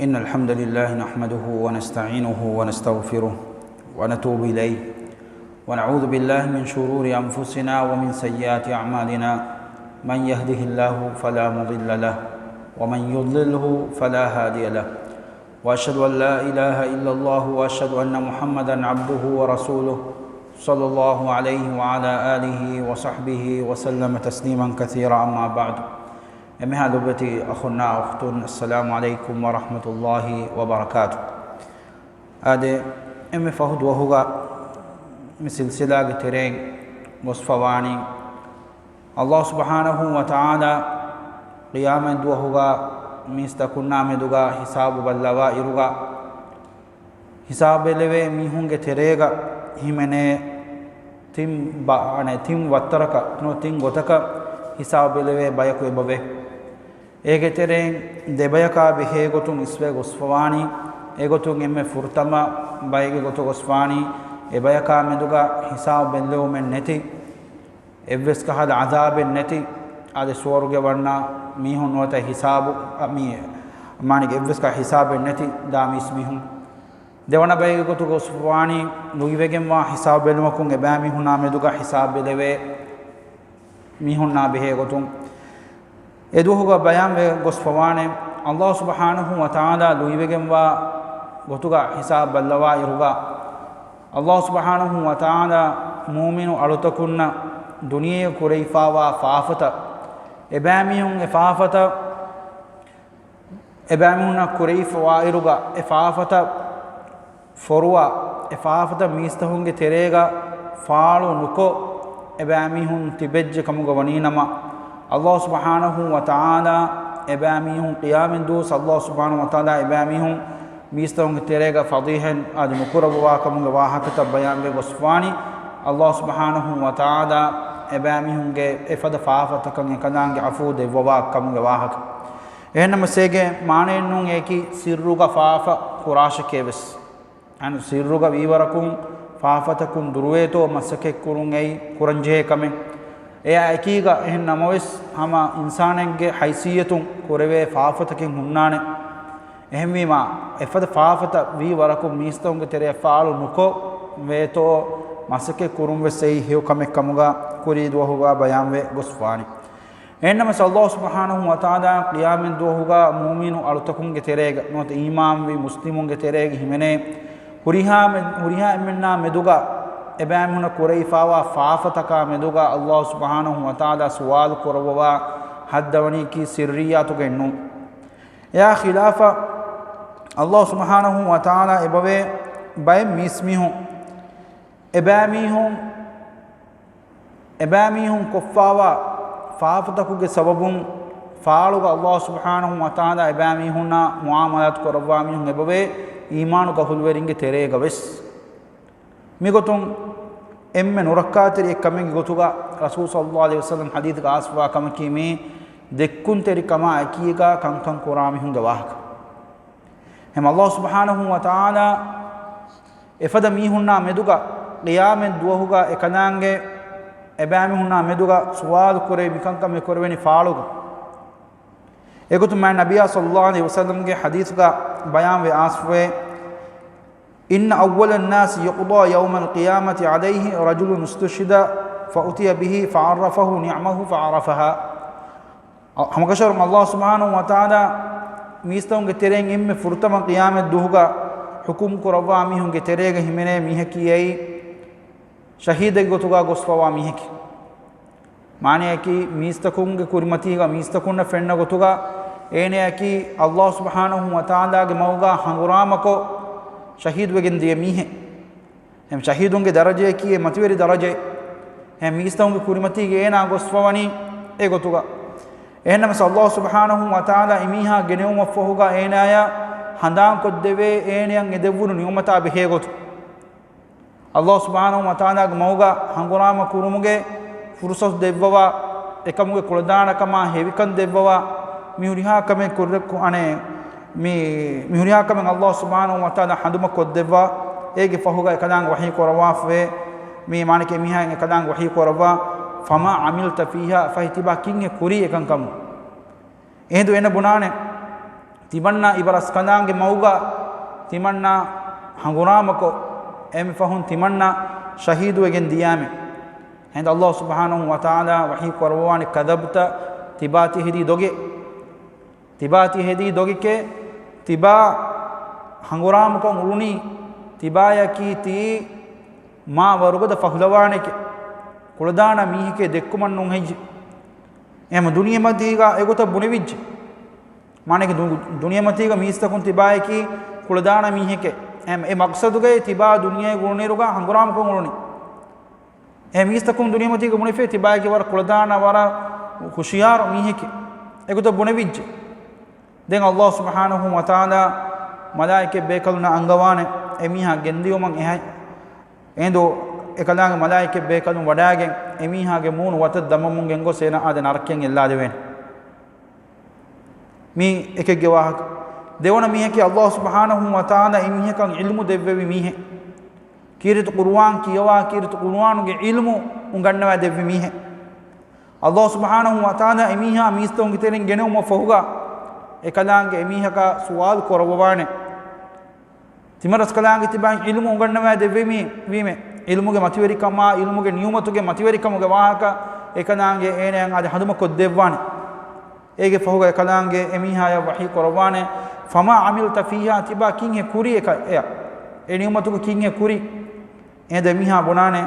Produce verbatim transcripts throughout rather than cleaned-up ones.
إن الحمد لله نحمده ونستعينه ونستغفره ونتوب إليه، ونعوذ بالله من شرور أنفسنا ومن سيئات أعمالنا، من يهده الله فلا مضل له، ومن يضلله فلا هادي له، وأشهد أن لا إله إلا الله، وأشهد أن محمدا عبده ورسوله، صلى الله عليه وعلى آله وصحبه وسلم تسليما كثيرا، أما بعد. އެންމެހާ ލޮބުވެތި އަޚުންނާ އުޚްތުން، السلام عليكم ورحمة الله وبركاته. އާދެ، އެންމެ ފަހު ދުވަހުގަ މި ސިލްސިލާގެ ތެރެއިން ގޮސްފަވާނީ، ﷲ ސުބްޙާނަހޫ ވަތަޢާލާ ޤިޔާމަތް ދުވަހުގަ މީސްތަކުންނާ މެދުގަ ހިސާބު ބައްލަވާ އިރުގަ، ހިސާބު ބެލެވޭ މީހުންގެ ތެރޭގަ ހިމެނޭ ތިން ބަ-، އަނެ، ތިން ވައްތަރަކަށް ނު، ތިން ގޮތަކަށް ހިސާބު ބެލެވޭ ބަޔަކު އެބަވޭ. އޭގެ ތެރެއިން ދެބަޔަކާ ބެހޭ ގޮތުން އިސްވެ ގޮސްފަވާނީ. އެގޮތުން އެންމެ ފުރަތަމަ ބައެއްގެ ގޮތުގަ ގޮސްފަވާނީ، އެބަޔަކާ މެދުގަ ހިސާބު ބެއްލެވުމެއް ނެތި، އެއްވެސް ކަހަލަ ޢަޛާބެއް ނެތި، އާދެ، ސުވަރުގެ ވަންނަ މީހުން ނުވަތަ ހިސާބު، މި، މާނައިގެ އެއްވެސް ކަހަލަ ހިސާބެއް ނެތި ދާ މީސް މީހުން. ދެވަނަ ބައެއްގެ ގޮތުގަ ގޮސްފަވާނީ، ލުއިވެގެންވާ ހިސާބު ބެލުމަކުން އެބައިމީހުންނާ މެދުގަ ހިސާބު ބެލެވޭ މީހުންނާ ބެހޭ ގޮތުން. އެ ދުވަހުގަ ބަޔާންވެ ގޮސްފަވާނެ، ﷲ ސުބްޙާނަހޫ ވަތަޢާލާ ލުއިވެގެންވާ ގޮތުގަ ހިސާބު ބައްލަވާ އިރުގަ، ﷲ ސުބްޙާނަހޫ ވަތަޢާލާ މުއުމިނު އަޅުތަކުންނަށް ދުނިޔެއަށް ކުރެވިފާވާ ފާފަތައް، އެބައިމީހުން އެ ފާފަތައް އެބައިމީހުންނަށް ކުރެވިފަވާއިރުގަ އެ ފާފަތައް ފޮރުވާ، އެ ފާފަތައް މީސްތަކުންގެ ތެރޭގަ ފާޅު ނުކޮށް، އެބައިމީހުން ތިބެއްޖެ ކަމުގަ ވަނީނަމަ، ﷲ ސުބްޙާނަހޫ ވަތަޢާލާ އެބައިމީހުން ޤިޔާމަތް ދުވަސް ﷲ ސުބްޙާނަހޫ ވަތަޢާލާ އެބައިމީހުން މީސްތަކުންގެ ތެރޭގަ ފަޟީޙަތް އަދި ނުކުރައްވާ ކަމުގެ ވާހަކަތައް ބަޔާންވެ ގޮސްފާނީ، ﷲ ސުބްޙާނަހޫ ވަތަޢާލާ އެބައިމީހުންގެ އެފަދަ ފާފަތަކަށް އެކަލާނގެ ޢަފޫ ދެއްވަވާ ކަމުގެ ވާހަކަ. އެހެންނަމަސް އޭގެ މާނައެއް ނޫން އެކި ސިއްރުގަ ފާފަ ކުރާށެކޭ ވެސް. އަން ސިއްރުގަ ވީވަރަކުން ފާފަތަކުން ދުރުވޭތޯ މަސައްކަތްކުރުން އެއީ ކުރަންޖެހޭ ކަމެއް. އެއާ އެކީގަ އެހެން ނަމަވެސް، ހަމަ އިންސާނެއްގެ ހައިސިއްޔަތުން ކުރެވޭ ފާފަތަކެއް ހުންނާނެ. އެހެންވީމާ، އެފަދަ ފާފަތައް ވީ ވަރަކުން މީސްތަކުންގެ ތެރެއަށް ފާޅު ނުކޮށް ވޭތޯ މަސައްކަތް ކުރުން ވެސް އެއީ ހެޔޮ ކަމެއް ކަމުގަ ކުރީ ދުވަހުގަ ބަޔާންވެ ގޮސްފާނެ. އެހެންނަމަސް ﷲ ސުބްޙާނަހޫ ވަތަޢާލާ ޤިޔާމަތް ދުވަހުގަ މުއުމިނު އަޅުތަކުންގެ ތެރޭގަ ނުވަތަ އީމާންވި މުސްލިމުންގެ ތެރޭގަ ހިމެނޭ ހުރިހާ މެ-، ހުރިހާ އެންމެންނާ މެދުގަ އެބައިމީހުނަށް ކުރެވިފާވާ ފާފަތަކާ މެދުގަ ﷲ ސުބްޙާނަހޫ ވަތަޢާލާ ސުވާލު ކުރައްވަވާ ހައްދަވަނީކީ ސިއްރިއްޔާތުގައެއް ނޫން. އެއާ ޚިލާފަށް ﷲ ސުބްޙާނަހޫ ވަތަޢާލާ އެބަވޭ ބައެއް މީސްމީހުން އެބައިމީހުން، އެބައިމީހުން ކޮށްފާވާ ފާފަތަކުގެ ސަބަބުން ފާޅުގަ ﷲ ސުބްޙާނަހޫ ވަތަޢާލާ އެބައިމީހުންނާ މުޢާމަލާތު ކުރައްވާ މީހުން އެބަވޭ އީމާނު ކަފުލުވެރިންގެ ތެރޭގަ ވެސް. މިގޮތުން އެންމެ ނުރައްކާތެރި އެއްކަމެއްގެ ގޮތުގަ ރަސޫލު ޞައްލައްލާހު ޢަލައިހި ވަސައްލަމް ޙަދީޘްގަ އައިސްފަވާ ކަމަކީ މީ ދެއްކުންތެރިކަމާ އެކީގަ ކަންކަން ކުރާ މީހުންގެ ވާހަކަ. އެހެން ﷲ ސުބްޙާނަހޫ ވަތަޢާލާ އެފަދަ މީހުންނާ މެދުގަ ޤިޔާމަތް ދުވަހުގަ އެކަލާނގެ އެބައިމީހުންނާ މެދުގަ ސުވާލު ކުރެވި މިކަންކަމެއް ކުރެވެނީ ފާޅުގަ. އެގޮތުން މާތް ނަބިއްޔާ ޞައްލައްލާހު ޢަލައިހި ވަސައްލަމްގެ ޙަދީޘްގަ ބަޔާންވެ އައިސްފަވޭ، إن أول الناس يقضى يوم القيامة عليه رجل استشهد فأتي به فعرفه نعمه فعرفها. ހަމަކަށަވަރުން ﷲ ސުބްޙާނަހޫ ވަތަޢާލާ މީސްތަކުންގެ ތެރެއިން އެންމެ ފުރަތަމަ ޤިޔާމަތް ދުވަހުގަ ޙުކުމް ކުރައްވާ މީހުންގެ ތެރޭގަ ހިމެނޭ މީހަކީ އެއީ ޝަހީދެއްގެ ގޮތުގަ ގޮސްފަވާ މީހަކީ. މާނަޔަކީ މީސްތަކުންގެ ކުރިމަތީގަ މީސްތަކުންނަށް ފެންނަ ގޮތުގަ އޭނަޔަކީ ﷲ ސުބްޙާނަހޫ ވަތަޢާލާގެ މަގުގަ ހަނގުރާމަކޮށް ޝަހީދުވެގެން ދިޔަ މީހެއް. އެހެން ޝަހީދުންގެ ދަރަޖަޔަކީ އެ މަތިވެރި ދަރަޖައެއް. އެހެން މީސްތަކުންގެ ކުރިމަތީގަ އޭނާ ގޮސްފަވަނީ އެ ގޮތުގަ. އެހެންނަމަސް ﷲ ސުބްޙާނަހޫ ވަތަޢާލާ އެމީހާ ގެނެވުމަށްފަހުގަ އޭނާޔަށް ހަނދާންކޮށްދެވޭ އޭނަޔަށް އެދެއްވުނު ނިޢުމަތާ ބެހޭ ގޮތުން. ﷲ ސުބްޙާނަހޫ ވަތަޢާލާގެ މަގުގަ ހަނގުރާމަ ކުރުމުގެ ފުރުޞަތު ދެއްވަވާ، އެކަމުގެ ކުޅަދާނަކަމާ ހެވިކަން ދެއްވަވާ، މި ހުރިހާ ކަމެއް ކުރި-، ކު-، އަނެއް، މި، މި ހުރިހާ ކަމެއް ﷲ ސުބްޙާނަހޫ ވަތަޢާލާ ހަނދުމަ ކޮށްދެއްވާ، އޭގެ ފަހުގަ އެކަލާނގެ ވަޙީ ކުރައްވާފަވޭ، މި މާނައަކީ އެމީހާއަށް އެކަލާނގެ ވަޙީ ކުރައްވާ، فما عملت فيها، ފަހެ ތިބާ ކިހިނެއް ކުރީ އެކަންކަމުން؟ އެހިނދު އޭނަ ބުނާނެ، ތިމަންނާ އިބަރަސްކަލާނގެ މަގުގަ ތިމަންނާ ހަނގުރާމަކޮށް، އެންމެ ފަހުން ތިމަންނާ ޝަހީދުވެގެން ދިޔާމެ. ހެން އައްލާހު ސުބްޙާނަހު ވަތަޢާލާ ވަޙީ ކުރައްވާނެ، ކަޛަބްތަ، ތިބާ ތި ހެދީ ދޮގެއް. ތިބާ ތި ހެދީ ދޮގެކޭ، ތިބާ ހަނގުރާމަކޮށް އުޅުނީ، ތިބާޔަކީ ތިއީ މާ ވަރުގަދަ ފަހުލަވާނެކޭ، ކުޅަދާނަ މީހެކޭ ދެއްކުމަށް ނޫން ހެއްޔެ؟ އެހެމަ ދުނިޔެމަތީގަ އެގޮތަށް ބުނެވިއްޖެ. މާނައަކީ ދު-، ދުނިޔެމަތީގަ މީސްތަކުން ތިބާޔަކީ ކުޅަދާނަ މީހެކޭ. އެ، އެ މަޤްޞަދުގައި ތިބާ ދުނިޔެ ގުޅުނިރުގަ ހަނގުރާމަކޮށް އުޅުނީ. އެ މީސްތަކުން ދުނިޔެމަތީގަ ބުނެފޭ ތިބާޔަކީ ވަރަށް ކުޅަދާނަ ވަރަށް ހުޝިޔާރު މީހެކޭ. އެގޮތަށް ބުނެވިއްޖެ. ދެން އައްލާހު ސުބްޙާނަހު ވަތަޢާލާ މަލާއިކަތް ބޭކަލުންނަށް އަންގަވާނެ އެމީހާ ގެންދިޔުމަށް އެހައި. އެނދު އެކަލާނގެ މަލާއިކަތް ބޭކަލުން ވަޑާގެން އެމީހާގެ މޫނު ވަތަށް ދަމަމުން ގެންގޮސް އޭނަ އާދެ ނަރަކައިން އެއްލާދެވޭނެ. މީ އެކެއްގެ ވާހަކަ. ދެވަނަ މީހަކީ އައްލާހު ސުބްޙާނަހު ވަތަޢާލާ އެމީހަކަށް ޢިލްމު ދެއްވެވި މީހެއް. ކީރިތި ޤުރުއާން ކިޔަވާ، ކީރިތި ޤުރުއާނުގެ ޢިލްމު އުނގަންނަވާ ދެއްވި މީހެއް. އައްލާހު ސުބްޙާނަހު ވަތަޢާލާ އެމީހާ މީސްތަކުންގެ ތެރެއިން ގެނެވުމަށް ފަހުގަ، އެކަލާނގެ އެމީހަކާ ސުވާލު ކުރައްވަވާނެ. ތިމަން ރަސްކަލާނގެ ތިބާއިން ޢިލްމު އުނގަންނަވާ ދެއްވެމީ ވީމެ. ޢިލްމުގެ މަތިވެރިކަމާ، ޢިލްމުގެ ނިޢުމަތުގެ މަތިވެރިކަމުގެ ވާހަކަ އެކަލާނގެ އޭނަޔަށް އާދެ ހަނދުމަކޮށްދެއްވާނެ. އޭގެ ފަހުގަ އެކަލާނގެ އެމީހާޔަށް ވަޙީ ކުރައްވާނެ، "ފަމާ ޢަމިލްތަ ފީހާ؟" ތިބާ ކިހިނެއް ކުރީ އެކަ-، އެއަށް؟ އެ ނިޢުމަތުގަ ކިހިނެއް ކުރީ؟ އޭނަ އެމީހާ ބުނާނެ،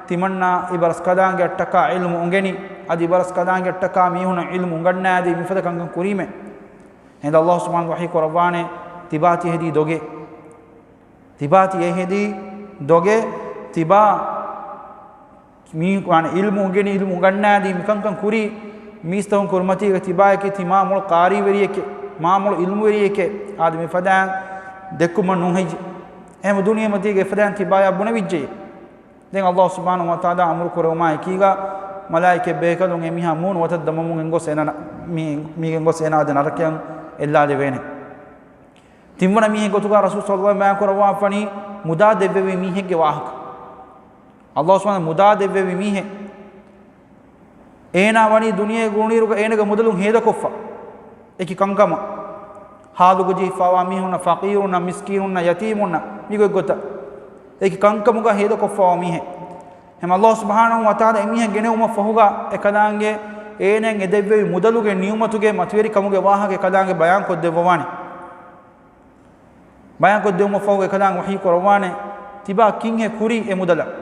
ތިމަންނާ އިބަރަސްކަލާނގެއަށްޓަކާ ޢިލްމު އުނގެނި، އަދި އިބަރަސްކަލާނގެއަށްޓަކާ މީހުނަށް ޢިލްމު އުނގަންނާދީ މިފަދަ ކަންކަން ކުރީމެ. އެހިނދު އައްލާހު ސުބްޙާނަހު ވަހީ ކުރައްވާނެ، ތިބާ ތި ހެދީ ދޮގެއް. ތިބާ ތި އެ ހެދީ ދޮގެއް. ތިބާ މީ ވާނެ ޢިލްމު އުނގެނި، ޢިލްމު އުނގަންނާދީ މިކަންކަން ކުރީ މީސްތަކުން ކުރިމަތީގަ ތިބާޔަކީ ތި މާ މޮޅު ޤާރީވެރިއެކޭ، މާ މޮޅު ޢިލްމުވެރިއެކޭ. އާދެ މިފަދައިން ދެއްކުމަށް ނޫން ހެއްޔެ؟ އެހެމަ ދުނިޔެމަތީގަ އެފަދައިން ތިބާޔަށް ބުނެވިއްޖެޔޭ. ދެން އައްލާހު ސުބްޙާނަހު ވަތަޢާލާ އަމުރު ކުރެވުމާ އެކީގަ މަލާއިކަތް ބޭކަލުން އެމީހާ މޫނު ވަތަށް ދަމަމުން ގެންގޮސް އޭނަ މީ، މީ ގެންގޮސް އޭނަ އާދެ ނަރަކަޔަށް އެއްލާދެވޭނެ. ތިންވަނަ މީހެއް ގޮތުގަ ރަސޫލު ޞައްލައްލާހު ޢަލައިހި ވަސައްލަމަ ބަޔާން ކުރައްވާފަނީ މުދާ ދެއްވެވި މީހެއްގެ ވާހަކަ. އައްލާހު ސުބްޙާނަހު މުދާ ދެއްވެވި މީހެއް. އޭނާ ވަނީ ދުނިޔޭގަ އުޅުނުއިރުގަ އޭނަގެ މުދަލުން ހޭދަކޮށްފަ. އެކި ކަންކަމަށް. ހާލުގަ ޖެހިފަވާ މީހުންނަށް، ފަޤީރުންނަށް، މިސްކީނުންނަށް، ޔަތީމުންނަށް، މިގޮތްގޮތަށް. އެކި ކަންކަމުގަ ހޭދަކޮށްފަވާ މީހެއް. ހަމަ އައްލާހު ސުބްޙާނަހު ވަތަޢާލާ އެމީހަށް ގެނެވުމަށް ފަހުގަ އެކަލާނގެ އޭނައަށް އެދެއްވެވި މުދަލުގެ ނިޢުމަތުގެ މަތިވެރިކަމުގެ ވާހަކަ އެކަލާނގެ ބަޔާން ކޮށްދެއްވަވާނެ. ބަޔާންކޮށްދެވުމަށްފަހު އެކަލާނގެ ވަޙީ ކުރައްވާނެ، ތިބާ ކިހިނެއް ކުރީ އެ މުދަލަށް؟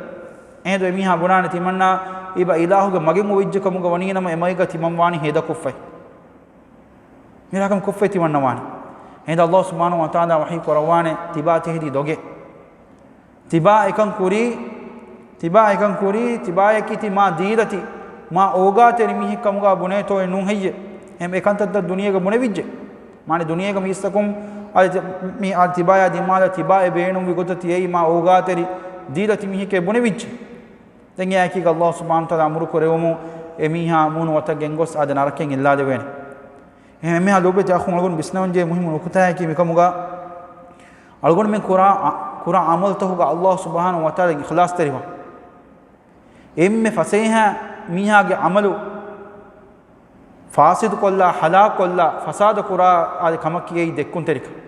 އެހިނދު އެމީހާ ބުނާނެ، ތިމަންނާ އިބަ އިލާހުގެ މަގެއް އޮވިއްޖެ ކަމުގަ ވަނީނަމަ އެ މަގުގަ ތިމަން ވާނީ ހޭދަކޮށްފައި. މިރާކަމް ކޮށްފައި ތިމަންނަ ވާނީ. އެހިނދު އައްލާހު ސުބްޙާނަހު ވަތަޢާލާ ވަޙީ ކުރައްވާނެ، ތިބާ ތިހެދީ ދޮގެއް. ތިބާ އެކަން ކުރީ، ތިބާ އެކަން ކުރީ، ތިބާޔަކީ ތި މާ ދީލަތި، މާ އޯގާތެރި މީހެއް ކަމުގަ ބުނޭތޯއޭ ނޫން ހެއްޔެ؟ އެހެން އެކަންތައްތައް ދުނިޔޭގަ ބުނެވިއްޖެ. މާނަ ދުނިޔޭގަ މީސްތަކުން އަދި މި އާ ތިބާޔާ ދިމާލަށް ތިބާ އެ ބޭނުންވި ގޮތަށް ތިޔައީ މާ އޯގާތެރި ދީލަތި މީހެކޭ ބުނެވިއްޖެ. ދެން އެއާއެކީގަ އައްލާހު ސުބްޙާނަހު ވަތަޢާލާ އަމުރު ކުރެވުމުން އެމީހާ މޫނު ވަތަށް ގެންގޮސް އާދެ ނަރަކައިން އެއްލާދެވޭނެ. އެހެން އެމީހާ ލޯބިވެތި އަޚުން އަޅުގަނޑު ވިސްނަވަންޖެހޭ މުހިއްމު ނުކުތާއަކީ މިކަމުގަ އަޅުގަނޑުމެން ކުރާ، ކުރާ ޢަމަލުތަކުގަ އައްލާހު ސުބްޙާނަހު ވަތަޢާލާ އިޚްލާޞްތެރިވާން. އެންމެ ފަސޭހަ މީހާގެ ޢަމަލު ފާސިދުކޮށްލާ، ހަލާކުކޮށްލާ، ފަސާދަކުރާ އާދެ ކަމަކީ އެއީ ދެއްކުންތެރިކަން.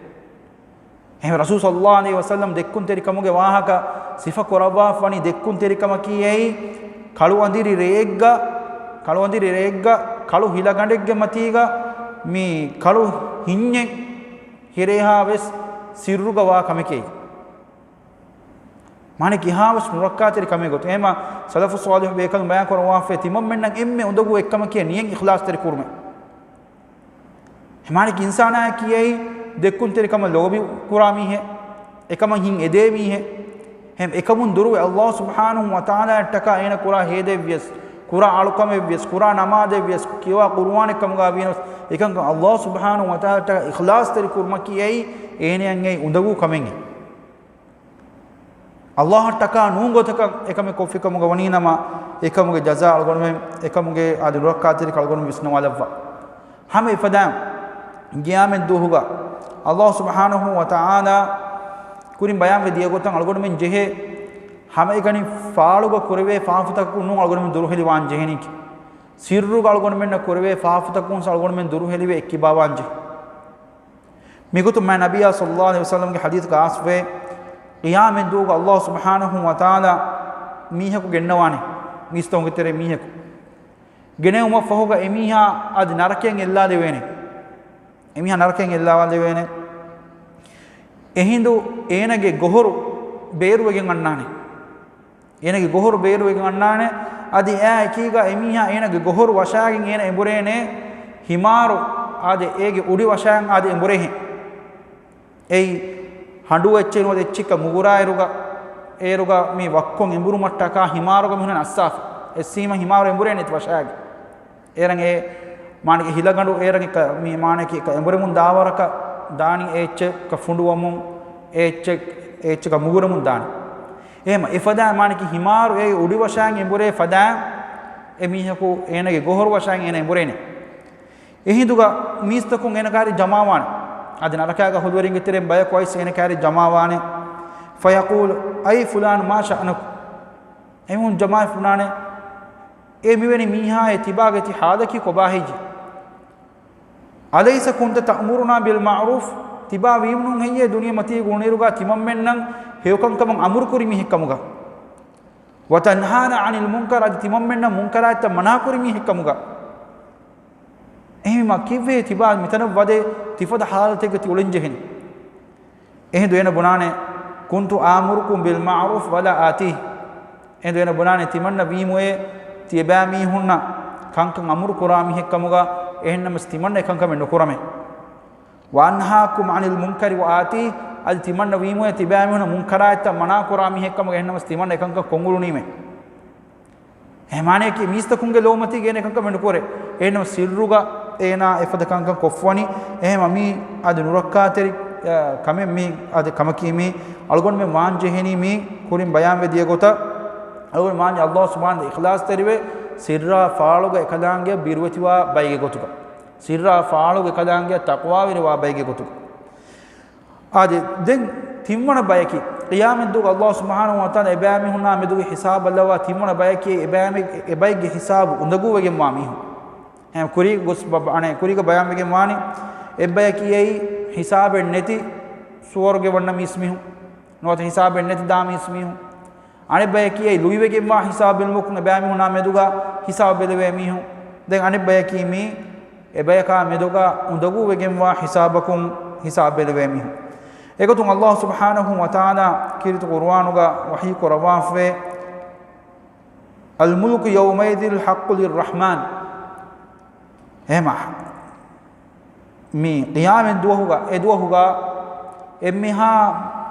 އެހެން ރަސޫލު ޞައްލައްލާހު ޢަލައިހި ވަސައްލަމަ ދެއްކުންތެރިކަމުގެ ވާހަކަ ސިފަ ކުރައްވާފަވަނީ ދެއްކުންތެރިކަމަކީ އެއީ ކަޅު އަނދިރި ރެއެއްގަ، ކަޅު އަނދިރި ރެއެއްގަ، ކަޅު ހިލަގަނޑެއްގެ މަތީގަ މި ކަޅު ހިންޏެއް ހިރޭހާ ވެސް ސިއްރުގަ ވާ ކަމެކޭ. މާނަ ކިހާވެސް ނުރައްކާތެރި ކަމެއް ގޮތުން. އެހެމަ ސަލަފު ޞާލިޙު ބޭކަލުން ބަޔާން ކުރައްވާފައި ތިމަންމެންނަށް އެންމެ އުނދަގޫ އެއްކަމަކީ ނިޔަތް އިޚްލާޞްތެރި ކުރުމެއް. މާނަ އިންސާނާއަކީ އެއީ ދެއްކުންތެރިކަމަށް ލޯބި ކުރާ މީހެއް، އެކަމަށް ހިތް އެދޭ މީހެއް. އެހެން އެކަމުން ދުރުވެ އައްލާހު ސުބްޙާނަހު ވަތަޢާލާއަށްޓަކާ އޭނަ ކުރާ ހޭދައެއްވިޔަސް، ކުރާ އަޅުކަމެއްވިޔަސް، ކުރާ ނަމާދެއްވިޔަސް، ކިޔަވާ ޤުރުއާނެއް ކަމުގަ ވީނަސް، އެކަންކަން އައްލާހު ސުބްޙާނަހު ވަތަޢާލާއަށްޓަކާ އިޚްލާޞްތެރި ކުރުމަކީ އެއީ އޭނައަށް އެއީ އުނދަގޫ ކަމެއް. އައްލާހަށްޓަކާ ނޫން ގޮތަކަށް އެކަމެއް ކޮށްފި ކަމުގަ ވަނީނަމަ، އެކަމުގެ ޖަޒާ އަޅުގަނޑުމެން، އެކަމުގެ އާދެ ނުރައްކާތެރިކަން އަޅުގަނޑު ވިސްނަވާލައްވާ. ހަމަ އެފަދައިން ގިޔާމަތް ދުވަހުގަ އައްލާހު ސުބްޙާނަހު ވަތަޢާލާ ކުރިން ބަޔާންވެ ދިޔަ ގޮތަށް އަޅުގަނޑުމެން ޖެހޭ ހަމައެކަނި ފާޅުގަ ކުރެވޭ ފާފަތަކަކުން ނޫން އަޅުގަނޑުމެން ދުރުހެލިވާން ޖެހެނީކީ. ސިއްރުގަ އަޅުގަނޑުމެންނަށް ކުރެވޭ ފާފަތަކުން އަޅުގަނޑުމެން ދުރުހެލިވެ އެއްކިބާވާން ޖެހޭ. މިގޮތުން މާތް ނަބިއްޔާ ޞައްލައްލާހު ޢަލައިހި ވަސައްލަމްގެ ޙަދީޘްގަ އާސްފަވޭ، ޤިޔާމަތްދުވަހުގަ އައްލާހު ސުބްޙާނަހު ވަތަޢާލާ މީހަކު ގެންނަވާނެ، މީސްތަކުންގެ ތެރޭ މީހަކު. ގެނެވުމަށްފަހުގަ އެމީހާ އަދި ނަރަކައިން އެއްލާލެވޭނެ. އެމީހާ ނަރަކައިން އެއްލާލެވޭނެ. އެހިނދު އޭނަގެ ގޮހޮރު ބޭރުވެގެން އަންނާނެ. އޭނަގެ ގޮހޮރު ބޭރުވެގެން އަންނާނެ. އަދި އެއާ އެކީގަ އެމީހާ އޭނަގެ ގޮހޮރު ވަށާގެން އޭނަ އެނބުރޭނެ ހިމާރު، އާދެ، އޭގެ އުޑި ވަށާގެން އާދެ އެނބުރޭހެން. އެއީ ހަނޑޫ އެއްޗެއް ނުވަތަ އެއްޗެއްކަ މުގުރާއިރުގަ، އޭރުގަ މި ވައްކޮން އެނބުރުމަށްޓަކާ ހިމާރުގަ މިހުންނަ އައްސާފަ. އެއްސީމަ ހިމާރު އެނބުރޭނެތި ވަށާގެ. އޭރަން އެ މާނަކީ ހިލަގަނޑު އޭރަން އެކަ މި މާނަކީ އެކަ އެނބުރެމުން ދާވަރަކަށް ދާނީ އެ އެއްޗެއްކަ ފުނޑުވަމުން، އެ އެއްޗެއް، އެ އެއްޗެއްކަ މުގުރަމުން ދާނީ. އެހެމަ އެފަދަ މާނަކީ ހިމާރު އޭގެ އުޑި ވަށާގެން އެނބުރޭ ފަދަ އެ މީހަކު އޭނަގެ ގޮހޮރު ވަށާގެން އޭނަ އެނބުރޭނެ. އެހިނދުގަ މީސްތަކުން އޭނަ ކާރި ޖަމާވާނެ. އަދި ނަރަކާގަ ހުލުވެރިންގެ ތެރެއިން ބަޔަކު އައިސް އޭނަ ކާރި ޖަމާވާނެ. فيقول أي فلان ما شأنك؟ އެމީހުން ޖަމާވެ ފުނާނެ، އޭ މިވެނި މީހާއޭ، ތިބާގެ ތި ޙާލަކީ ކޮބާ ހެއްޔޭ؟ أليس كنت تأمرنا بالمعروف؟ ތިބާ ވީމުން ހެއްޔޭ ދުނިޔެމަތީ ގުޅުނުއިރުގަ ތިމަންމެންނަށް ހެޔޮކަންކަމަށް އަމުރުކުރި މީހެއްކަމުގަ؟ وتنهانا عن المنكر، އަދި ތިމަންމެންނަށް މުންކަރާތްތައް މަނާކުރި މީހެއްކަމުގަ. އެހެންވީމަ ކީއްވެ ތިބާ މިތަނަށް ވަދެ ތިފަދަ ޙާލަތެއްގަ ތި އުޅެން ޖެހެނީ؟ އެހިނދު އޭނަ ބުނާނެ، كنت آمركم بالمعروف ولا آتيه. އެހިނދު އޭނަ ބުނާނެ، ތިމަންނަ ވީމުއޭ ތި އެބައިމީހުންނަށް ކަންކަން އަމުރު ކުރާ މީހެއްކަމުގަ، އެހެންނަމަސް ތިމަންނަ އެކަންކަމެއް ނުކުރަމޭ. وأنهاكم عن المنكر وآتيه، އަދި ތިމަންނަ ވީމުއޭ ތިބައިމީހުންނަށް މުންކަރާތްތައް މަނާ ކުރާ މީހެއްކަމުގަ، އެހެންނަމަސް ތިމަންނަ އެކަންކަން ކޮށް އުޅުނީމޭ. އެހެމާނެއަކީ މީސްތަކުންގެ ލޯމަތީގަ އޭނަ އެކަންކަމެއް ނުކުރޭ. އެހެންނަމަ ސިއްރުގަ އޭނާ އެފަދަ ކަންކަން ކޮށްފަވަނީ. އެހެމަ މީ އަދި ނުރައްކާތެރި، އަ، ކަމެއް މީ އަދި ކަމަކީ މީ އަޅުގަނޑުމެން ވާން ޖެހެނީ މީ ކުރިން ބަޔާންވެ ދިޔަ ގޮތަށް. އަޅުގަނޑު ވާން އައްލާހު ސުބްޙާނަހު އިޚްލާޞްތެރިވެ ސިއްރާ ފާޅުގަ އެކަލާނގެއަށް ބިރުވެތިވާ ބައެއްގެ ގޮތުގަ. ސިއްރާ ފާޅުގަ އެކަލާނގެއަށް ތަޤްވާވެރިވާ ބައެއްގެ ގޮތުގަ. އާދެ، ދެން ތިންވަނަ ބަޔަކީ، ޤިޔާމަތްދުވަހު އައްލާހު ސުބްޙާނަހު ވަތަޢާލާ އެބައިމީހުންނާ މެދުގެ ހިސާބު ބައްލަވާ ތިންވަނަ ބަޔަކީ، އެބައިމީ-، އެބައެއްގެ ހިސާބު އުނދަގޫވެގެންވާ މީހުން. އެ ކުރީ ގޮސް ބަ-، އަނެއް ކުރީގަ ބަޔާންވެގެން ވާނީ، އެއްބަޔަކީ އެއީ ހިސާބެއް ނެތި ސުވަރުގެ ވަންނަ މީސްމީހުން، ނުވަތަ ހިސާބެއް ނެތި ދާ މީސްމީހުން. އަނެއް ބަޔަކީ އެއީ ލުއިވެގެންވާ ހިސާބު ބެލުމަކުން އެބައިމީހުންނާ މެދުގަ ހިސާބު ބެލެވޭ މީހުން. ދެން އަނެއް ބަޔަކީ މީ އެބަޔަކާ މެދުގަ އުނދަގޫވެގެންވާ ހިސާބަކުން ހިސާބު ބެލެވޭ މީހުން. އެގޮތުން އައްލާހު ސުބްޙާނަހު ވަތަޢާލާ ކީރިތި ޤުރުއާނުގަ ވަޙީ ކުރައްވާފަވޭ، الملك يومئذ الحق للرحمن. އެހެމަ މި ޤިޔާމަތް ދުވަހުގަ، އެ ދުވަހުގަ އެންމެހާ،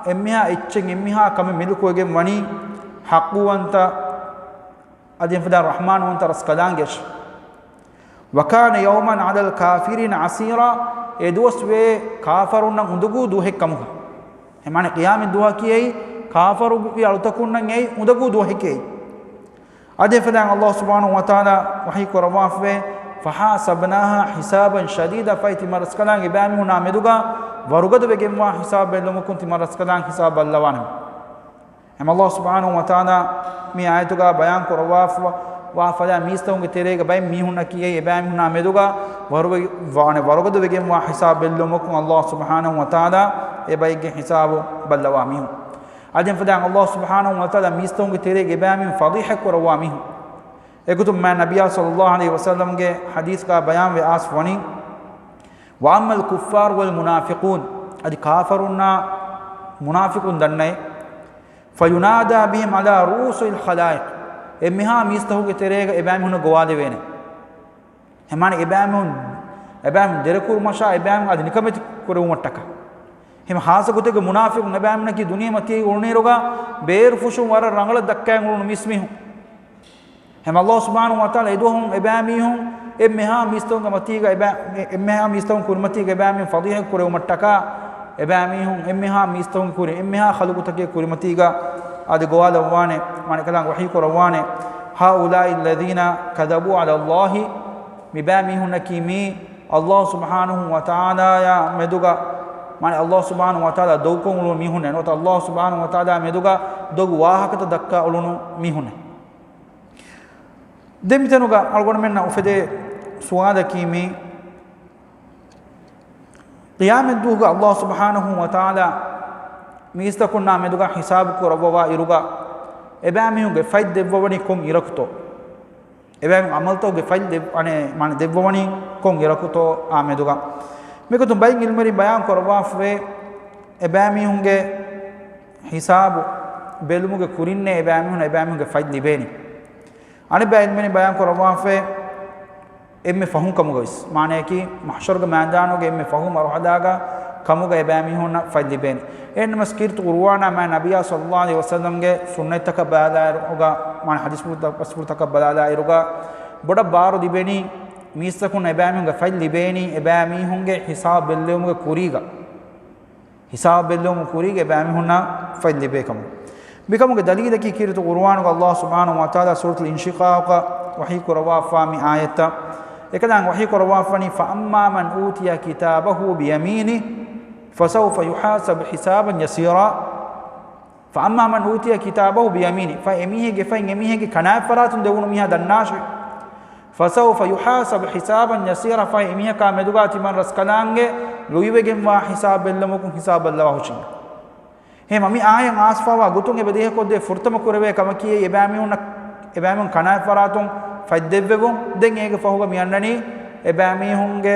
އެންމެހާ އެއްޗެއް އެންމެހާ ކަމެއް މިލުކުވެގެން ވަނީ ޙައްޤުވަންތަ، އަދި އެފަދަ ރަޙްމާންވަންތަ ރަސްކަލާނގެއަށް. وكان يوما على الكافرين عسيرا، އެ ދުވަސް ވޭ ކާފަރުންނަށް އުނދަގޫ ދުވަހެއް ކަމުގަ. އެމާނެ ޤިޔާމަތް ދުވަހަކީ އެއީ ކާފަރު ވި އަޅުތަކުންނަށް އެއީ އުނދަގޫ ދުވަހެކޭ. އަދި އެފަދައިން އައްލާހު ސުބްޙާނަހު ވަތަޢާލާ ވަޙީ ކުރައްވާފަވޭ، فحاسبناها حسابا شديدا، ފަހެ ތިމަން ރަސްކަލާނގެ އެބައިމީހުންނާ މެދުގަ ވަރުގަދަ ވެގެންވާ ހިސާބު ބެއްލުމަކުން ތިމަން ރަސްކަލާނގެ ހިސާބު ބައްލަވާނެ. އެމަ އައްލާހު ސުބްޙާނަހު ވަތަޢާލާ މި އާޔަތުގަ ބަޔާން ކުރައްވާފަ، ވާ ފަދަ މީސްތަކުންގެ ތެރޭގަ ބައެއް މީހުންނަކީ އެބައިމީހުންނާ މެދުގަ ވަރު-، ވަ-، ވަރުގަދަ ވެގެންވާ ހިސާބު ބެއްލުމަކުން އައްލާހު ސުބްޙާނަހު ވަތަޢާލާ އެބައެއްގެ ހިސާބު ބައްލަވާ މީހުން. އަދި އެފަދައިން އައްލާހު ސުބްޙާނަހު ވަތަޢާލާ މީސްތަކުންގެ ތެރޭގަ އެބައިމީހުން ފަޟީޙަތް ކުރައްވާ މީހުން. އެގޮތުން މާތް ނަބިއްޔާ ޞައްލައްލާހު ޢަލައިހި ވަސައްލަމްގެ ޙަދީޘްގަ ބަޔާންވެ އާސް ވަނީ، وأما الكفار والمنافقون، އަދި ކާފަރުންނާ މުނާފިޤުން ދަންނައޭ، فينادى بهم على رؤوس الخلائق، އެންމެހާ މީސްތަކުގެ ތެރޭގަ އެބައިމީހުންނަށް ގޮވާލެވޭނެ. އެމާނަ އެބައިމީހުން، އެބައިމީހުން ދެރަކުރުމަށާ އެބައިމީހުން އަދި ނިކަމެތި ކުރެވުމަށްޓަކާ. އެހެމަ ހާއްސަ ގޮތެއްގަ މުނާފިޤުން އެބައިމީހުންނަކީ ދުނިޔެމަތީ އުޅުނުއިރުގަ ބޭރު ފުށުން ވަރަށް ރަނގަޅަށް ދައްކައި އުޅުނު މީސްމީހުން. އެމަ އައްލާހު ސުބްޙާނަހު ވަތަޢާލާ އެދުވަހުން އެބައިމީހުން އެންމެހާ މީސްތަކުންގެ މަތީގަ އެބަ-، އެންމެހާ މީސްތަކުން ކުރިމަތީގަ އެބައިމީހުން ފަޟީޙަތް ކުރެވުމަށްޓަކާ، އެބައިމީހުން އެންމެހާ މީސްތަކުން ކުރި، އެންމެހާ ޚަލުޤުތަކެއް ކުރިމަތީގަ އަދި ގޮވާލައްވާނެ، މާނަ ކަލާނގެ ވަޙީ ކުރައްވާނެ، هؤلاء الذين كذبوا على الله، މި ބައިމީހުންނަކީ މީ އައްލާހު ސުބްޙާނަހު ވަތަޢާލާޔާ މެދުގަ، މާނަ އައްލާހު ސުބްޙާނަހު ވަތަޢާލާ ދޮގުކޮށް އުޅުނު މީހުންނޭ، ނުވަތަ އައްލާހު ސުބްޙާނަހު ވަތަޢާލާ މެދުގަ ދޮގު ވާހަކަތައް ދައްކާ އުޅުނު މީހުންނޭ. ދެން މިތަނުގަ އަޅުގަނޑުމެންނަށް އުފެދޭ ސުވާލަކީ މީ، ޤިޔާމަތްދުވަހުގަ ﷲ ސުބްޙާނަހޫ ވަތަޢާލާ މީސްތަކުންނާ މެދުގަ ހިސާބު ކުރައްވަވާ އިރުގަ، އެބައިމީހުންގެ ފަތް ދެއްވަވަނީ ކޮން އިރަކުތޯ؟ އެބައިމީހުން ޢަމަލުތަކުގެ ފަތް ދެއް-، އަނެއް، މާނަ ދެއްވަވަނީ ކޮން އިރަކުތޯ އާ މެދުގަ. މިގޮތުން ބައެއް ޢިލްމުވެރިން ބަޔާން ކުރައްވާފަވޭ، އެބައިމީހުންގެ ހިސާބު ބެލުމުގެ ކުރިންނޭ އެބައިމީހުން، އެބައިމީހުންގެ ފަތް ލިބޭނީ. އަނެއްބައި ޢިލްމުވެރިން ބަޔާން ކުރައްވާފަވޭ، އެންމެ ފަހުން ކަމުގަވެސް، މާނަޔަކީ، މަޙްޝަރުގެ މައިދާނުގެ އެންމެ ފަހު މަރުޙަލާގަ ކަމުގަ އެބައިމީހުންނަށް ފަތް ލިބޭނެ. އެހެންނަމަސް ކީރިތި ޤުރުއާނާ މާތް ނަބިއްޔާ ޞައްލައްލާހު ޢަލައިހި ވަސައްލަމްގެ ސުންނަތްތަކަށް ބަލާލާއިރުގަ، މާނަ ޙަދީޘްފުޅުތައް، ބަސްފުޅުތަކަށް ބަލާލާއިރުގަ، ބޮޑަށް ބާރު ލިބެނީ، މީސްތަކުން އެބައިމީހުންގެ ފަތް ލިބޭނީ، އެބައިމީހުންގެ ހިސާބު ބެއްލެވުމުގެ ކުރީގަ. ހިސާބު ބެއްލެވުމުގެ ކުރީގަ އެބައިމީހުންނަށް ފަތް ލިބޭ ކަމުގަ. މިކަމުގެ ދަލީލަކީ ކީރިތި ޤުރުއާނުގަ ﷲ ސުބްޙާނަހޫ ވަތަޢާލާ ސޫރަތުލް އިންޝިޤާޤަށް ވަޙީ ކުރައްވާފާ މި އާޔަތްތައް. އެކަލާނގެ ވަޙީ ކުރައްވާފަނީ، فَأَمَّا مَنْ أُوتِيَ كِتَابَهُ بِيَمِينِهِ فَسَوْفَ يُحَاسَبُ حِسَابًا يَسِيرًا. فَأَمَّا مَنْ أُوتِيَ كِتَابَهُ بِيَمِينِهِ، ފަހެ އެމީހެއްގެ ފަތް އެމީހެއްގެ ކަނާތް ފަރާތުން ދެވުނު މީހާ ދަންނާށޭ. فَسَوْفَ يُحَاسَبُ حِسَابًا يَسِيرًا، ފަހެ އެމީހަކާ މެދުގާ ތިމަން ރަސްކަލާނގެ ލުއިވެގެންވާ ހިސާބު ބެއްލުމަކުން ހިސާބު ބައްލަވާ ހުށިން. އެހެންމަ މި އާޔަތް އާސްފާވާ ގޮތުން އެބަ ދޭހަކޮށްދޭ ފުރަތަމަ ކުރެވޭ ކަމަކީ އެބައިމީހުންނަށް، އެބައިމީހުން ކަނާތް ފަރާތުން ފަތް ދެއްވެވުން. ދެން އޭގެ ފަހުގަ މި އަންނަނީ އެބައިމީހުންގެ،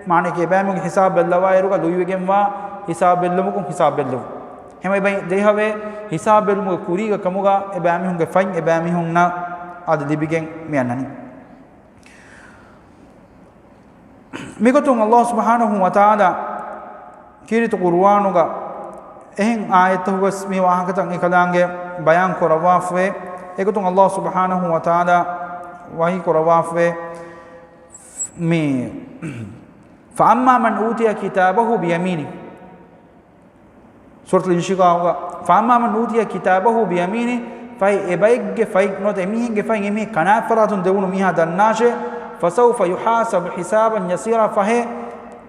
މާނައަކީ އެބައިމީހުންގެ ހިސާބު ބައްލަވާއިރުގަ ލުއިވެގެންވާ ހިސާބު ބެއްލުމަކުން ހިސާބު ބެއްލުވުން. އެހެންމަ އެބައި ދޭހަވޭ ހިސާބު ބެއްލުމުގެ ކުރީގަ ކަމުގަ އެބައިމީހުންގެ ފަތް އެބައިމީހުންނަށް އަދި ލިބިގެން މި އަންނަނީ. މިގޮތުން ﷲ ސުބްޙާނަހޫ ވަތަޢާލާ ކީރިތި ޤުރުއާނުގަ އެހެން އާޔަތްތަކުގަސް މި ވާހަކަތައް އެކަލާނގެ ބަޔާން ކުރައްވާފަވޭ. އެގޮތުން ﷲ ސުބްޙާނަހޫ ވަތަޢާލާ ވަޙީ ކުރައްވާފަވޭ މި، فَأَمَّا مَنْ أُوتِيَ كِتَابَهُ بِيَمِينِهِ. ސޫރަތުލް އިންޝިޤާޤުގަ، فَأَمَّا مَنْ أُوتِيَ كِتَابَهُ بِيَمِينِهِ، ފަހެ އެބައެއްގެ ފަތް ނުވަތަ އެމީހެއްގެ ފަތް އެމީހެއް ކަނާތް ފަރާތުން ދެވުނު މީހާ ދަންނާށޭ، فَسَوْفَ يُحَاسَبُ حِسَابًا يَسِيرًا، ފަހެ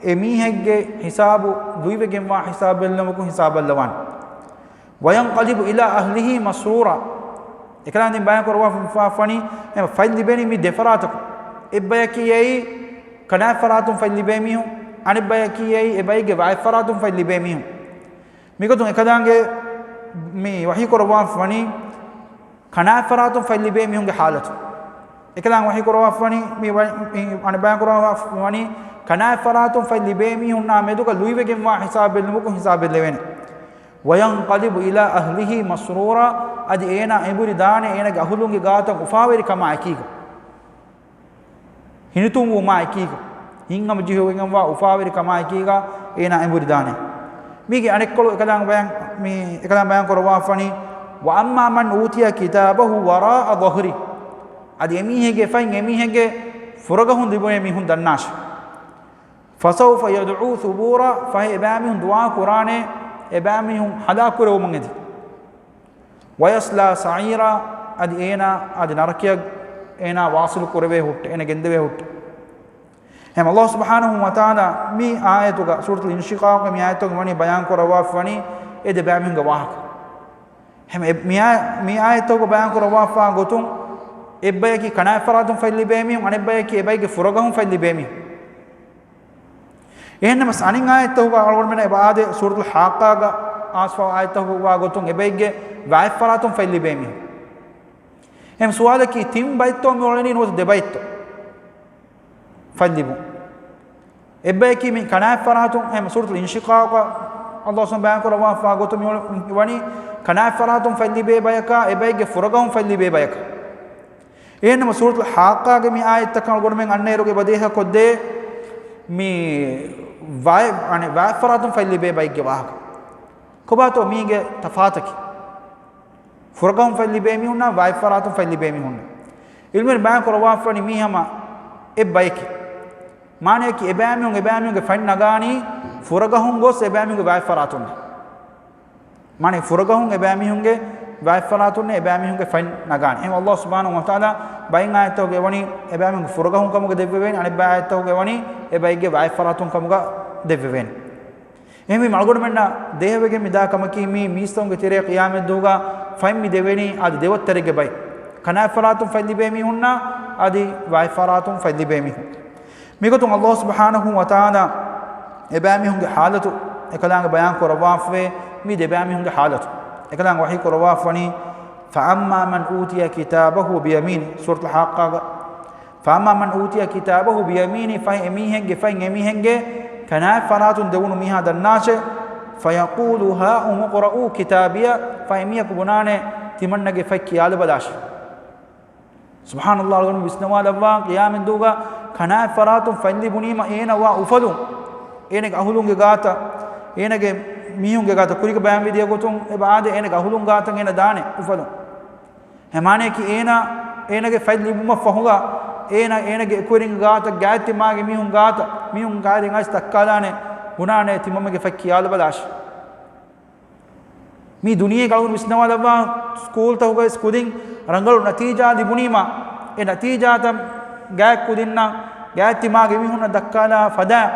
އެމީހެއްގެ ހިސާބު ލުއިވެގެންވާ ހިސާބު ބެއްލުމަކުން ހިސާބު ބައްލަވާނެ. وَيَنْقَلِبُ إِلَىٰ أَهْلِهِ مَسْرُورًا. އެކަލާނގެ ދެން ބަޔާން ކުރައްވާފަ ވަނީ، އެ ފަތް ލިބޭނީ މި ދެ ފަރާތަކުން. އެއްބަޔަކީ އެއީ ކަނާތް ފަރާތުން ފަތް ލިބޭ މީހުން، އަނެއްބަޔަކީ އެއީ އެބައެއްގެ ވާތް ފަރާތުން ފަތް ލިބޭ މީހުން. މިގޮތުން އެކަލާނގެ މި ވަޙީ ކުރައްވާފަ ވަނީ، ކަނާތް ފަރާތުން ފަތް ލިބޭ މީހުންގެ ޙާލަތު. އެކަލާނގެ ވަޙީ ކުރައްވާފަ ވަނީ، މި ވަ-، މި އަނެއް ބަޔާން ކުރައްވާފަ ވަނީ، ކަނާތް ފަރާތުން ފަތް ލިބޭ މީހުންނާ މެދުގަ ލުއިވެގެންވާ ހިސާބު ބެއްލުމަކުން ހިސާބު ބެއްލެވޭނެ. وَيَنْقَلِبُ إِلَىٰ أَهْلِهِ مَسْرُورًا، އަދި އޭނާ އެނބުރި ދާނެ އޭނާގެ އަހުލުންގެ ގާތަށް އުފާވެރިކަމާ އެކީގަ. ހިނިތުންވުމާ އެކީގަ، ހިތްހަމަޖެހިވެގެންވާ އުފާވެރިކަމާ އެކީގަ އޭނާ އެނބުރި ދާނެ. މީގެ އަނެއްކޮޅު އެކަލާނގެ ބަޔާން، މި އެކަލާނގެ ބަޔާން ކުރައްވާފަ ވަނީ، وَأَمَّا مَنْ أُوتِيَ كِتَابَهُ وَرَاءَ ظَهْرِهِ، އަދި އެމީހެއްގެ ފަތް އެމީހެއްގެ ފުރަގަހުން ލިބުނޭ މީހުން ދަންނާށޭ. فَسَوْفَ يَدْعُو ثُبُورًا، ފަހެ އެބައިމީހުން ދުޢާ ކުރާނެ، އެބައިމީހުން ހަލާކު ކުރެވުމަށް އެދި. وَيَصْلَىٰ سَعِيرًا، އަދި އޭނާ އަދި ނަރަކަޔަށް އޭނާ ވާޞިލު ކުރެވޭ ހުއްޓެ، އޭނާ ގެންދެވޭ ހުއްޓެ. އެހެން ﷲ ސުބްޙާނަހޫ ވަތަޢާލާ މި އާޔަތުގަ، ސޫރަތުލް އިންޝިޤާޤުގެ މި އާޔަތުގަ ވަނީ ބަޔާން ކުރައްވާފަ ވަނީ އެ ދެ ބައިމީހުންގެ ވާހަކަ. އެހެން އެ-، މި އާ-، މި އާޔަތުގަ ބަޔާން ކުރައްވާފާ ގޮތުން، އެއްބަޔަކީ ކަނާތް ފަރާތުން ފަތް ލިބޭ މީހުން، އަނެއްބަޔަކީ އެބައެއްގެ ފުރަގަހުން ފަތް ލިބޭ މީހުން. އެހެންނަމަސް އަނެއް އާޔަތަކުގަ އަޅުގަނޑުމެންނަށް އެބަ އާދޭ، ސޫރަތުލް ޙާއްޤާގަ އާސްފާ އާޔަތަކުގަ ވާ ގޮތުން އެބައެއްގެ ވާތް ފަރާތުން ފަތް ލިބޭ މީހުން. އެހެން ސުވާލަކީ ތިން ބައެއްތޯ މި އުޅެނީ ނުވަތަ ދެ ބައެއްތޯ ފަތް ލިބުން؟ އެއްބަޔަކީ މި ކަނާތް ފަރާތުން، އެހެން ސޫރަތުލް އިންޝިޤާޤަށް ﷲ ސުބްޙާނަހޫ ވަތަޢާލާ ބަޔާން ކުރައްވާފާ ގޮތުން މި އުޅެ-، މި ވަނީ ކަނާތް ފަރާތުން ފަތް ލިބޭ ބަޔަކާ، އެބައެއްގެ ފުރަގަހުން ފަތް ލިބޭ ބަޔަކަށް. އެހެންނަމަ ސޫރަތުލް ޙާއްޤާގެ މި އާޔަތްތަކަށް އަޅުގަނޑުމެން އަންނައިރުގަ އެބަ ދޭހަކޮށްދޭ މި ވާތް، އަނެއް ވާތް ފަރާތުން ފަތް ލިބޭ ބައެއްގެ ވާހަކަ. ކޮބާތޯ މީގެ ތަފާތަކީ؟ ފުރަގަހުން ފަތް ލިބޭ މީހުންނާ ވާތް ފަރާތުން ފަތް ލިބޭ މީހުންނާ. ޢިލްމުވެރިން ބަޔާން ކުރައްވާފަ ވަނީ މީ ހަމަ އެއް ބަޔަކީ. މާނަޔަކީ އެބައިމީހުން، އެބައިމީހުންގެ ފަތް ނަގާނީ ފުރަގަހުން ގޮސް އެބައިމީހުންގެ ވާތް ފަރާތުން. މާނަ ފުރަގަހުން އެބައިމީހުންގެ ވާތް ފަރާތުން އެބައިމީހުންގެ ފަތް ނަގާނެ. އެހެން ﷲ ސުބްޙާނަހޫ ވަތަޢާލާ ބައެއް އާޔަތްތަކުގަ ވަނީ އެބައިމީހުންގެ ފުރަގަހުން ކަމުގަ ދެއްވެވޭނެ، އަނެއް އާޔަތްތަކުގަ ވަނީ އެބައެއްގެ ވާތް ފަރާތުން ކަމުގަ ދެއްވެވޭނެ. އެހެންވީމަ އަޅުގަނޑުމެންނަށް ދޭހަވެގެން މިދާ ކަމަކީ މީ މީސްތަކުންގެ ތެރޭ ޤިޔާމަތްދުވަހުގަ ފަތް މި ދެވެނީ އަދި ދެ ވައްތަރެއްގެ ބައި. ކަނާތް ފަރާތުން ފަތް ލިބޭ މީހުންނާ އަދި ވާތް ފަރާތުން ފަތް ލިބޭ މީހުން. މިގޮތުން ﷲ ސުބްޙާނަހޫ ވަތަޢާލާ އެބައިމީހުންގެ ޙާލަތު އެކަލާނގެ ބަޔާން ކުރައްވާފަވޭ. މީ ދެބައިމީހުންގެ ޙާލަތު. އެކަލާނގެ ވަޙީ ކުރައްވާފަވަނީ، فَأَمَّا مَنْ أُوتِيَ كِتَابَهُ بِيَمِينِهِ، ސޫރަތުލް ޙާއްޤާގަ، فَأَمَّا مَنْ أُوتِيَ كِتَابَهُ بِيَمِينِهِ، ފަހެ އެމީހެއްގެ ފަތް އެމީހެއްގެ ކަނާތް ފަރާތުން ދެވުނު މީހާ ދަންނާށޭ، فَيَقُولُ هَاؤُمُ اقْرَءُوا كِتَابِيَهْ، ފަހެ އެމީހަކު ބުނާނެ، ތިމަންނަގެ ފަތް ކިޔާލަބަލާށޭ. ސުބްޙާނަﷲ، އަޅުގަނޑު ވިސްނަވާލައްވާ، ޤިޔާމަތްދުވަހުގަ ކަނާތް ފަރާތުން ފަތް ލިބުނީމަ އޭނަ ވާ އުފަލުން، އޭނަގެ އަހުލުންގެ ގާތަށް، އޭނަގެ މީހުންގެ ގާތަށް، ކުރީގަ ބަޔާންވެދިޔަ ގޮތުން އެބަ އާދޭ، އޭނަގެ އަހުލުން ގާތަށް އޭނަ ދާނެ އުފަލުން. އެމާނަޔަކީ އޭނަ، އޭނަގެ ފަތް ލިބުމަށް ފަހުގަ، އޭނަ، އޭނަގެ އެކުވެރިންގެ ގާތަށް، ގާތްތިމާގެ މީހުން ގާތަށް، މީހުން ގާތަށް އައިސް ދައްކާލާނެ، ބުނާނެ، ތިމަންމެގެ ފަތް ކިޔާލަބަލާށޭ. މީ ދުނިޔޭގަ އަޅުގަނޑު ވިސްނަވާލައްވާ، ސްކޫލްތަކުގައި ކުދިން ރަނގަޅު ނަތީޖާ ލިބުނީމާ، އެ ނަތީޖާތައް ގާތް ކުދިންނަށް، ގާތްތިމާގެ މީހުންނަށް ދައްކާލާ ފަދައިން،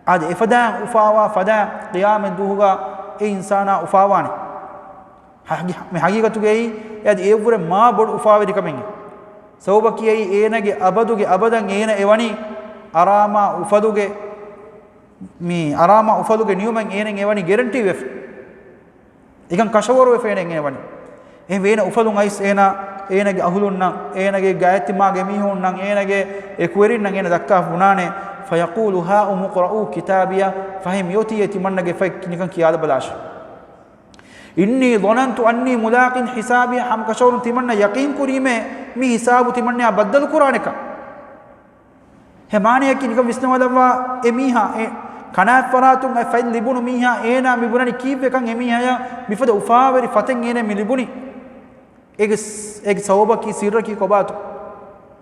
އާދެ، އެފަދައިން އުފާވާ ފަދައިން ޤިޔާމަތްދުވަހުގަ އެ އިންސާނާ އުފާވާނެ. ހަގި-، މި ހަގީގަތުގައި އެ އަދި އެއަށްވުރެ މާ ބޮޑު އުފާވެރިކަމެއް. ސަބަބަކީ އެއީ އޭނަގެ އަބަދުގެ އަބަދަށް އޭނަ އެވަނީ އަރާމާ އުފަލުގެ، މި އަރާމާ އުފަލުގެ ނިޢުމަތް އޭނަ އެވަނީ ގެރެންޓީ ވެފަ. އެކަން ކަށަވަރުވެފަ އޭނަ އެވަނީ. އެހެންވެ އޭނަ އުފަލުން އައިސް އޭނަ، އޭނަގެ އަހުލުންނަށް، އޭނަގެ ގާތްތިމާގެ މީހުންނަށް، އޭނަގެ އެކުވެރިންނަށް އޭނަ ދައްކާ ބުނާނެ، فَيَقُولُ هَاؤُمُ اقْرَءُوا كِتَابِيَهْ، ފަހެ މިއޮތީ އެ ތިމަންނަގެ ފަތް ނިކަން ކިޔާލަބަލާށޭ. إِنِّي ظَنَنْتُ أَنِّي مُلَاقٍ حِسَابِيَهْ، ހަމަކަށަވަރުން ތިމަންނަ ޔަޤީން ކުރީމޭ، މި ހިސާބު ތިމަންނަޔާ ބައްދަލުކުރާނެކަން. އެ މާނަޔަކީ ނިކަން ވިސްނަވާލައްވާ، އެ މީހާ، އެ ކަނާތް ފަރާތުން އެ ފަތް ލިބުނު މީހާ، އޭނާ މި ބުނަނީ ކީއްވެކަން؟ އެ މީހާޔަށް މިފަދަ އުފާވެރި ފަތެއް އޭނަ މި ލިބުނީ. އޭގެ ސް-، އޭގެ ސަބަބަކީ ސިއްރަކީ ކޮބާތޯ؟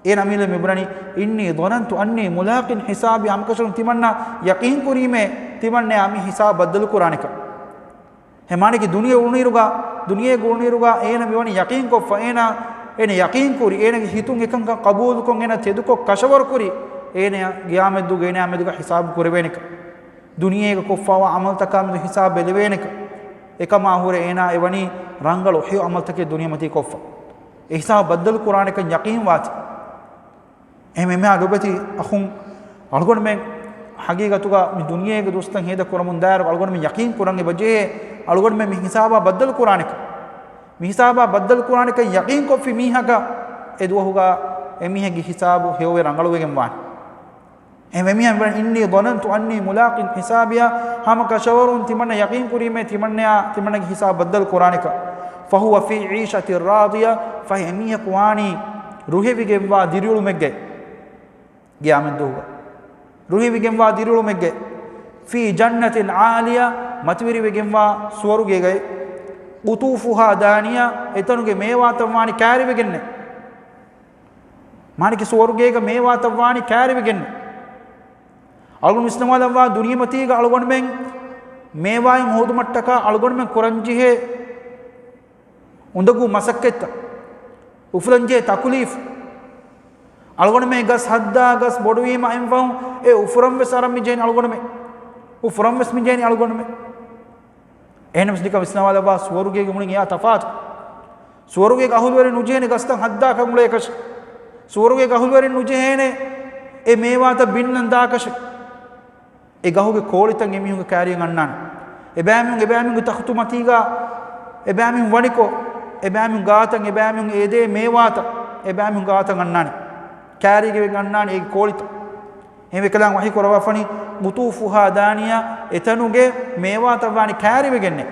އޭނަ މި މި ބުނަނީ، إِنِّي ظَنَنْتُ أَنِّي مُلَاقٍ حِسَابِيَهْ، ހަމަކަށަވަރުން ތިމަންނަ ޔަޤީން ކުރީމޭ، ތިމަންނަޔާ މި ހިސާބު ބައްދަލު ކުރާނެކަން. އެ މާނައަކީ ދުނިޔެ އުޅުނުއިރުގަ، ދުނިޔޭގަ އުޅުނުއިރުގަ އޭނަ މިވަނީ ޔަޤީންކޮށްފަ، އޭނަ، އޭނަ ޔަޤީންކުރި، އޭނަގެ ހިތުން އެކަންކަން ޤަބޫލުކޮށް، އޭނަ ތެދުކޮށް، ކަށަވަރުކުރި، އޭނަ ގިޔާމަތްދުވަހުގަ އޭނަ މެދުގަ ހިސާބު ކުރެވޭނެކަން. ދުނިޔޭގަ ކޮށްފަވާ ޢަމަލުތަކާ މެދު ހިސާބު ބެލެވޭނެކަން. އެކަމާ ހުރެ އޭނާ އެވަނީ ރަނގަޅު ހެޔޮ ޢަމަލުތަކެއް ދުނިޔެމަތީ ކޮށްފަ. އެ ހިސާބު ބައްދަލު ކުރާނެކަން ޔަޤީންވާތީ. އެހެންވެ މިހާ ލޮބެތި އަޚުން، އަޅުގަނޑުމެން ހަގީގަތުގަ މި ދުނިޔޭގެ ދުވަސްތައް ހޭދަ ކުރަމުން ދާއިރު އަޅުގަނޑުމެން ޔަޤީން ކުރަން އެބަޖެހޭ، އަޅުގަނޑުމެން މި ހިސާބާ ބައްދަލު ކުރާނެކަން. މި ހިސާބާ ބައްދަލު ކުރާނެކަން ޔަޤީން ކޮށްފި މީހަކަށް އެ ދުވަހުގަ އެ މީހެއްގެ ހިސާބު ހެޔޮވެ ރަނގަޅުވެގެން ވާނެ. އެހެންވެ މީހާ މި ވަނީ، إِنِّي ظَنَنْتُ أَنِّي مُلَاقٍ حِسَابِيَهْ، ހަމަ ކަށަވަރުން ތިމަންނަ ޔަޤީން ކުރީމޭ، ތިމަންނަޔާ، ތިމަންނަގެ ހިސާބު ބައްދަލު ކުރާނެކަން. فَهُوَ فِي عِيشَةٍ رَاضِيَةٍ، ފަހެ އެމީހަކު ވާނީ ރުހެވިގެންވާ ދިރިއުޅުމެއްގައި. ގިޔާމަތްދުވަހުގަ ރުހެވިގެންވާ ދިރިއުޅުމެއްގައި. فِي جَنَّةٍ عَالِيَةٍ، މަތިވެރިވެގެންވާ ސުވަރުގޭގައި. قُطُوفُهَا دَانِيَةٌ، އެތަނުގެ މޭވާތައް ވާނީ ކާރިވެގެންނޭ. މާނައަކީ ސުވަރުގޭގަ މޭވާތައް ވާނީ ކާރިވެގެންނޭ. އަޅުގަނޑު ވިސްނަވާލައްވާ، ދުނިޔެމަތީގަ އަޅުގަނޑުމެން މޭވާއިން ހޯދުމަށްޓަކާ އަޅުގަނޑުމެން ކުރަންޖެހޭ އުނދަގޫ މަސައްކަތްތައް، އުފުލަންޖެހޭ ތަކުލީފު. އަޅުގަނޑުމެން ގަސް ހައްދާ، ގަސް ބޮޑުވީމަ އެންފަހުން އެ އުފުރަން ވެސް އަރަން މިޖެހެނީ އަޅުގަނޑުމެން. އުފުރަން ވެސް މިޖެހެނީ އަޅުގަނޑުމެން. އެހެނަސް ނިކަން ވިސްނަވާލައްވާ، ސުވަރުގޭގެ މުޅިން އެއާ ތަފާތު. ސުވަރުގޭގެ އަހުލުވެރިން ނުޖެހޭނެ ގަސްތައް ހައްދާކަށް އުޅޭކަށެއް. ސުވަރުގޭގެ އަހުލުވެރިން ނުޖެހޭނެ އެ މޭވާތައް ބިންނަން ދާކަށެއް. އެ ގަހުގެ ކޯޅިތައް އެމީހުންގެ ކާރިއަށް އަންނާނެ. އެބައިމީހުން، އެބައިމީހުންގެ ތަޚުތު މަތީގަ، އެބައިމީހުން ވަނިކޮށް، އެބައިމީހުން ގާތަށް، އެބައިމީހުން އެދޭ މޭވާތައް އެބައިމީހުން ގާތަށް އަންނާނެ. ކާރީގެ އަންނާނެ އޭގެ ކޯޅިތައް. އެހެންވެ ކަލާނގެ ވަޙީ ކުރައްވާފަނީ، قُطُوفُهَا دَانِيَةٌ، އެތަނުގެ މޭވާތައް ވާނީ ކާރިވެގެންނޭ.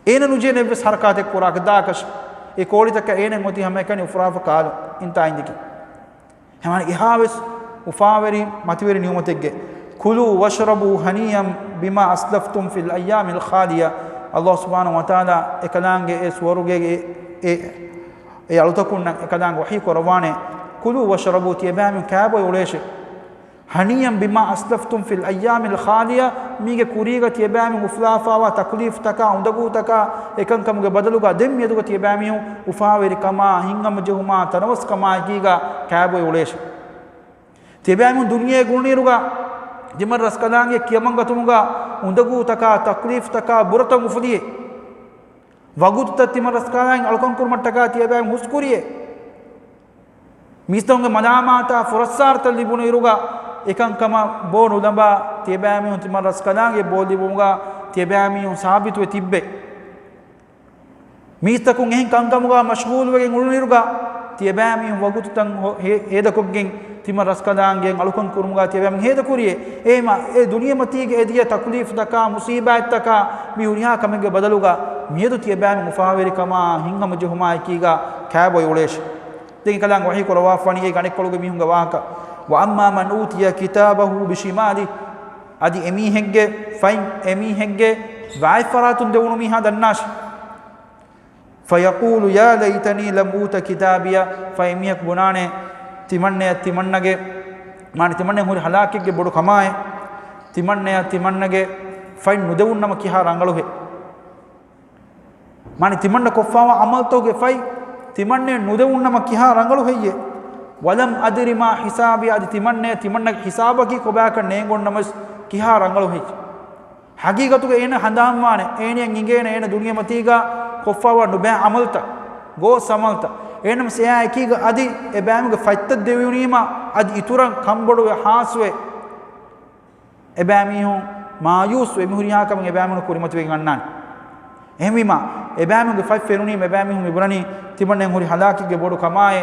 އޭނަ ނުޖެހޭނެ އެއްވެސް ހަރަކާތެއް ކުރާކަށް ދާކަށެއް. އެ ކޯޅިތަކަށް އޭނަ އޮތީ ހަމައެކަނި އުފުރާފަ ކާލުން އިންތާ އިނދެގެން. ހަމަ އެހާވެސް އުފާވެރި މަތިވެރި ނިޢުމަތެއްގެ. كُلُوا وَاشْرَبُوا هَنِيئًا بِمَا أَسْلَفْتُمْ فِي الْأَيَّامِ الْخَالِيَةِ. ﷲ ސުބްޙާނަހޫ ވަތަޢާލާ އެކަލާނގެ އެ ސުވަރުގޭގެ އެ، އެ، އެ އަޅުތަކުންނަށް އެކަލާނގެ ވަޙީ ކުރައްވާނެ، كُلُوا وَاشْرَبُوا، ތިޔަބައިމީހުން ކާބޮއި އުޅޭށޭ. هَنِيئًا بِمَا أَسْلَفْتُمْ فِي الْأَيَّامِ الْخَالِيَةِ، މީގެ ކުރީގަ ތިޔަބައިމީހުން އުފުލާފައިވާ ތަކުލީފުތަކާ، އުނދަގޫތަކާ، އެކަންކަމުގެ ބަދަލުގަ ދެން މިއަދުގަ ތިޔަބައިމީހުން އުފާވެރިކަމާ، ހިތްހަމަޖެހުމާ، ތަނަވަސްކަމާ އެކީގަ ކާބޮއި އުޅޭށޭ. ތިޔަބައިމީހުން ދުނިޔޭގަ އުޅުނުއިރުގަ ތިމަން ރަސްކަލާނގެ ކިޔަމަންގަތުމުގަ އުނދަގޫތަކާ، ތަކުލީފުތަކާ ބުރަތައް އުފުލިއޭ. ވަގުތުތައް ތިމަން ރަސްކަލާނގެ އަޅުކަން ކުރުމަށްޓަކާ ތިޔަބައިމީހުން ހުސްކުރިއޭ. މީސްތަކުންގެ މަލާމާތާ ފުރައްސާރަތައް ލިބުނުއިރުގަ، އެކަންކަމަށް ބޯ ނުލަނބާ ތިޔަބައިމީހުން ތިމަން ރަސްކަލާނގެ ބޯ ލިބުމުގަ ތިޔަބައިމީހުން ސާބިތުވެ ތިއްބެ. މީސްތަކުން އެހެން ކަންކަމުގަ މަޝްޣޫލުވެގެން އުޅުނުއިރުގަ ތިޔަބައިމީހުން ވަގުތުތައް ހޭ-، ހޭދަކޮށްގެން ތިމަން ރަސްކަލާނގެ އަޅުކަން ކުރުމުގަ ތިޔަބައިމީހުން ހޭދަކުރިއޭ. އެހެމަ އެ ދުނިޔެމަތީގެ އެދިޔަ ތަކުލީފުތަކާ މުސީބާތްތަކާ މި ހުރިހާ ކަމެއްގެ ބަދަލުގަ މިއަދު ތިޔަބައިމީހުން އުފާވެރިކަމާ ހިތްހަމަޖެހުމާ އެކީގަ ކާބޮއި އުޅޭށެ. ދެން އެކަލާނގެ ވަޙީ ކުރައްވާފަވަނީ އޭގެ އަނެއްކޮޅުގެ މީހުންގެ ވާހަކަ. وَأَمَّا مَنْ أُوتِيَ كِتَابَهُ بِشِمَالِهِ، އަދި އެމީހެއްގެ ފަތް، އެމީހެއްގެ ވާތްފަރާތުން ދެވުނު މީހާ ދަންނާށި. فَيَقُولُ يَا لَيْتَنِي لَمْ أُوتَ كِتَابِيَهْ، ފައި އެމީހަކު ބުނާނެ، ތިމަންނަޔަށް ތިމަންނަގެ، މާނަ ތިމަންނަޔަށް ހުރި ހަލާކެއްގެ ބޮޑު ކަމާއެ، ތިމަންނަޔަށް ތިމަންނަގެ ފަތް ނުދެވުންނަމަ ކިހާ ރަނގަޅުހޭ؟ މާނަ ތިމަންނަ ކޮށްފާވާ އަމަލްތަކުގެ ފަތް ތިމަންނަޔަށް ނުދެވުންނަމަ ކިހާ ރަނގަޅު ހެއްޔޭ؟ وَلَمْ أَدْرِ مَا حِسَابِيَهْ، އަދި ތިމަންނަޔަށް ތިމަންނަގެ ހިސާބަކީ ކޮބާކަން ނޭނގުންނަމަސް ކިހާ ރަނގަޅު ހެއްޔޭ؟ ހަގީގަތުގަ އޭނަ ހަނދާންވާނެ، އޭނަޔަށް އިނގޭނެ އޭނަ ދުނިޔެމަތީގަ ކޮށްފާވާ ނުބައި އަމަލްތައް، ގޯސް އަމަލްތައް. އޭނަމަސް އެއާ އެކީގަ އަދި އެބައިމީހުންގެ ފަތްތައް ދެވުނީމަ އަދި އިތުރަށް ކަންބޮޑުވެ ހާސްވެ އެބައިމީހުން މާޔޫސްވެ މިހުރިހާ ކަމެއް އެބައިމީހުން ކުރިމަތިވެގެން އަންނާނެ. އެހެންވީމާ، އެބައިމީހުންގެ ފަތް ފެނުނީމަ އެބައިމީހުން މިބުނަނީ ތިމަންނަޔަށް ހުރި ހަލާކެއްގެ ބޮޑު ކަމާއޭ،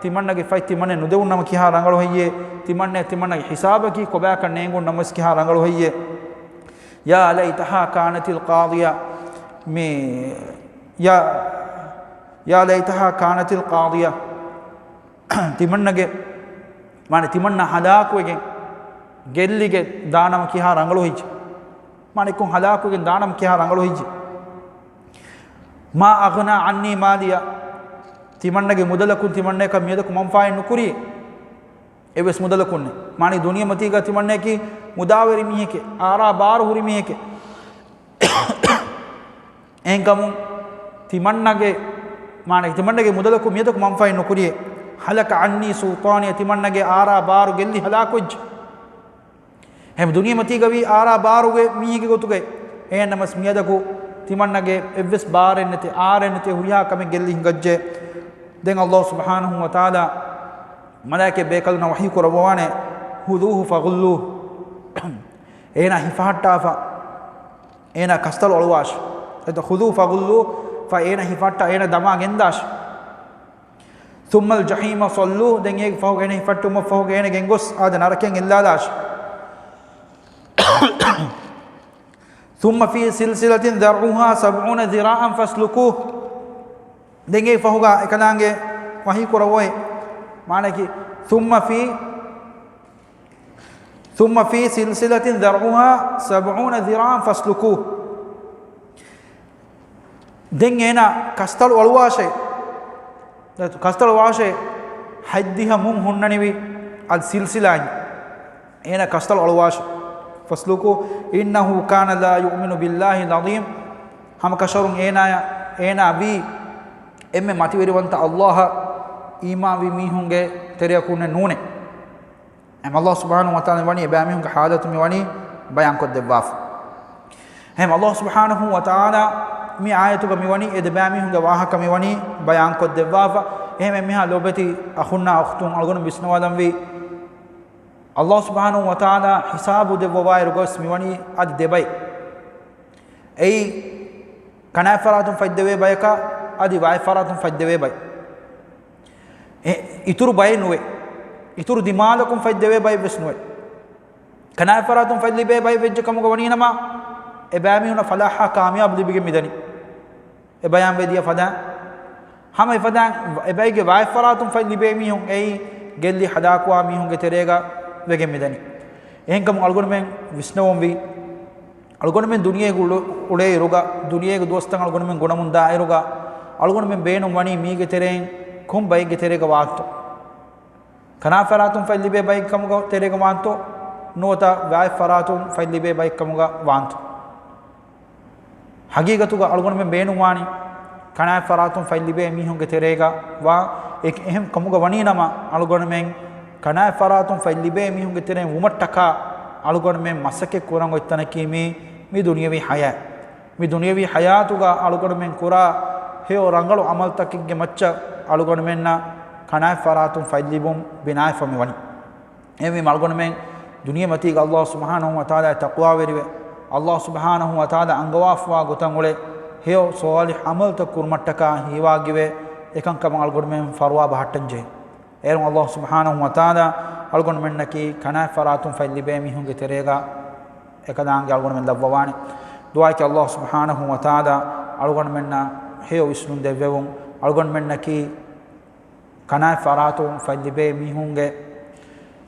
ތިމަންނަގެ ފަތް ތިމަންނަޔަށް ނުދެވުންނަމަ ކިހާ ރަނގަޅު ހެއްޔޭ، ތިމަންނަޔަށް ތިމަންނަގެ ހިސާބަކީ ކޮބާކަން ނޭނގުންނަމަސް ކިހާ ރަނގަޅު ހެއްޔޭ. يَا لَيْتَهَا كَانَتِ الْقَاضِيَةَ، މި، يَا، يَا لَيْتَهَا كَانَتِ الْقَاضِيَةَ. ތިމަންނަގެ، މާނަ ތިމަންނަ ހަލާކުވެގެން ގެއްލިގެން ދާނަމަ ކިހާ ރަނގަޅު ހެއްޔޭ؟ މާނަ އެކުން ހަލާކުވެގެން ދާނަމަ ކިހާ ރަނގަޅު ހެއްޔޭ؟ مَا أَغْنَىٰ عَنِّي مَالِيَهْ، ތިމަންނަގެ މުދަލަކުން ތިމަންނަޔަކަށް މިއަދަކު މަންފާއެއް ނުކުރިއޭ. އެއްވެސް މުދަލަކުން ނެތް. މާނަ ދުނިޔެމަތީގަ ތިމަންނަޔަކީ މުދާވެރި މީހެކޭ، އާރާ ބާރު ހުރި މީހެކޭ. އެހެންކަމުން ތިމަންނަގެ، މާނަ ތިމަންނަގެ މުދަލަކުން މިއަދަކު މަންފާއެއް ނުކުރިއޭ. هَلَكَ عَنِّي سُلْطَانِيَهْ، ތިމަންނަގެ އާރާ ބާރު ގެއްލި ހަލާކުވެއްޖެ. އެހެން ދުނިޔެމަތީގަވީ އާރާ ބާރުގެ މީހެއްގެ ގޮތުގައި، އެހެންނަމަސް މިއަދަކު ތިމަންނަގެ އެއްވެސް ބާރެއް ނެތޭ، އާރެއް ނެތޭ، ހުރިހާ ކަމެއް ގެއްލި ހިނގައްޖެ. ދެން ﷲ ސުބްޙާނަހޫ ވަތަޢާލާ މަލާއިކަ ބޭކަލުންނަށް ވަޙީ ކުރައްވަވާނެ، خُذُوهُ فَغُلُّوهُ. އޭނާ ހިފަހައްޓާފަ، އޭނާ ކަސްތަޅު އަޅުވާށި. އެތަ، خُذُوهُ فَغُلُّوهُ، ފަ އޭނާ ހިފަހައްޓާ، އޭނާ ދަމާ ގެންދާށި. ثُمَّ الْجَحِيمَ صَلُّوهُ، ދެން އޭގެ ފަހުގަ އޭނަ ހިފައްޓުމަށް ފަހުގަ އޭނަ ގެންގޮސް އާދެ ނަރަކައިން އެއްލާލާށި. ثُمَّ فِي سِلْسِلَةٍ ذَرْعُهَا سَبْعُونَ ذِرَاعًا فَاسْلُكُوهُ. ދެން އޭގެ ފަހުގަ އެކަލާނގެ ވަޙީ ކުރައްވައި، މާނައަކީ، ثُمَّ فِي، ثُمَّ فِي سِلْسِلَةٍ ذَرْعُهَا سَبْعُونَ ذِرَاعًا فَاسْلُكُوهُ. ދެން އޭނާ ކަސްތަޅު އަޅުވާށޭ. ކަސްތަޅު ވާށޭ، ހަތްދިހަ މުން ހުންނަނިވި އަދި ސިލްސިލާއިން. އޭނާ ކަސްތަޅު އަޅުވާށޭ. فَاسْلُكُوهُ إِنَّهُ كَانَ لَا يُؤْمِنُ بِاللَّهِ الْعَظِيمِ. ހަމަކަށަވަރުން އޭނާޔަށް، އޭނާ ވީ އެންމެ މަތިވެރިވަންތަ ﷲ އަށް އީމާންވި މީހުންގެ ތެރެއަކުންނެއް ނޫނޭ. އެހެން ﷲ ސުބްޙާނަހޫ ވަތަޢާލާ މިވަނީ އެބައިމީހުންގެ ޙާލަތު މިވަނީ ބަޔާންކޮށްދެއްވާފަ. އެހެން ﷲ ސުބްޙާނަހޫ ވަތަޢާލާ މި އާޔަތުގަ މިވަނީ އެ ދެބައިމީހުންގެ ވާހަކަ މިވަނީ ބަޔާންކޮށްދެއްވާފަ. އެހެން އެންމެހާ ލޯބިވެތި އަޚުންނާ އުޚްތުން އަޅުގަނޑު ވިސްނަވާލަންވީ، ﷲ ސުބްޙާނަހޫ ވަތަޢާލާ ހިސާބު ދެއްވަވާއިރު ގޮސް މިވަނީ އަދި ދެބައި. އެއީ، ކަނާތް ފަރާތުން ފަތްދެވޭ ބަޔަކާ އަދި ވާތް ފަރާތުން ފަތްދެވޭ ބައެއް. އެ، އިތުރު ބައެއް ނުވޭ. އިތުރު ދިމާލަކުން ފަތްދެވޭ ބައެއް ވެސް ނުވޭ. ކަނާތް ފަރާތުން ފަތް ލިބޭ ބައެއް ވެއްޖެ ކަމުގަ ވަނީ ނަމަ، އެ ބައިމީހުންނަށް ފަލާޙާ ކާމިޔާބު ލިބިގެން މިދަނީ. އެ ބަޔާން ވެދިޔަ ފަދަ، ހަމަ އެފަދަ އެބައިގެ ވާތް ފަރާތުން ފަތް ލިބޭ މީހުން އެއީ ގެއްލި ހަލާކުވާ މީހުންގެ ތެރޭގަ ވެގެން މިދަނީ. އެހެންކަމުން އަޅުގަނޑުމެން ވިސްނަވަންވީ، އަޅުގަނޑުމެން ދުނިޔޭގަ އުޅު-، އުޅޭއިރުގަ، ދުނިޔޭގެ ދުވަސްތައް އަޅުގަނޑުމެން ގުނަމުން ދާއިރުގަ، އަޅުގަނޑުމެން ބޭނުން ވަނީ މީގެ ތެރެއިން ކޮން ބައެއްގެ ތެރޭގަ ވާންތޯ؟ ކަނާތް ފަރާތުން ފަތް ލިބޭ ބައެއް ކަމުގަ ތެރޭގަ ވާންތޯ؟ ނުވަތަ ވާތް ފަރާތުން ފަތް ލިބޭ ބައެއް ކަމުގަ ވާންތޯ؟ ހަގީގަތުގަ އަޅުގަނޑުމެން ބޭނުންވާނީ ކަނާތް ފަރާތުން ފަތް ލިބޭ މީހުންގެ ތެރޭގަ ވާ، އެ-، އެހެން ކަމުގަ ވަނީ ނަމަ، އަޅުގަނޑުމެން ކަނާތް ފަރާތުން ފަތް ލިބޭ މީހުންގެ ތެރެއިން ވުމަށްޓަކާ އަޅުގަނޑުމެން މަސައްކަތް ކުރަން އޮތް ތަނަކީ މީ، މި ދުނިޔަވީ ޙަޔާތް. މި ދުނިޔަވީ ޙަޔާތުގަ އަޅުގަނޑުމެން ކުރާ ހެޔޮ ރަނގަޅު ޢަމަލުތަކެއްގެ މައްޗަށް އަޅުގަނޑުމެންނަށް ކަނާތް ފަރާތުން ފަތް ލިބުން ބިނާވެފަ މިވަނީ. އެހެންވީމަ އަޅުގަނޑުމެން ދުނިޔެމަތީގަ ﷲ ސުބްޙާނަހޫ ވަތަޢާލާއަށް ތަޤްވާވެރިވެ، ﷲ ސުބްޙާނަހޫ ވަތަޢާލާ އަންގަވާފަވާ ގޮތަށް އުޅެ، ހެޔޮ ޞާލިޙު ޢަމަލުތައް ކުރުމަށްޓަކާ ހީވާގިވެ، އެކަންކަމަށް އަޅުގަނޑުމެން ފަރުވާ ބަހައްޓަންޖެހޭ. އޭރުން ﷲ ސުބްޙާނަހޫ ވަތަޢާލާ އަޅުގަނޑުމެންނަކީ ކަނާތް ފަރާތުން ފަތްލިބޭ މީހުންގެ ތެރޭގަ އެކަލާނގެ އަޅުގަނޑުމެން ލައްވަވާނެ. ދުޢާއަކީ ﷲ ސުބްޙާނަހޫ ވަތަޢާލާ އަޅުގަނޑުމެންނަށް ހެޔޮ ވިސްނުން ދެއްވެވުން، އަޅުގަނޑުމެންނަކީ ކަނާތް ފަރާތުން ފަތްލިބޭ މީހުންގެ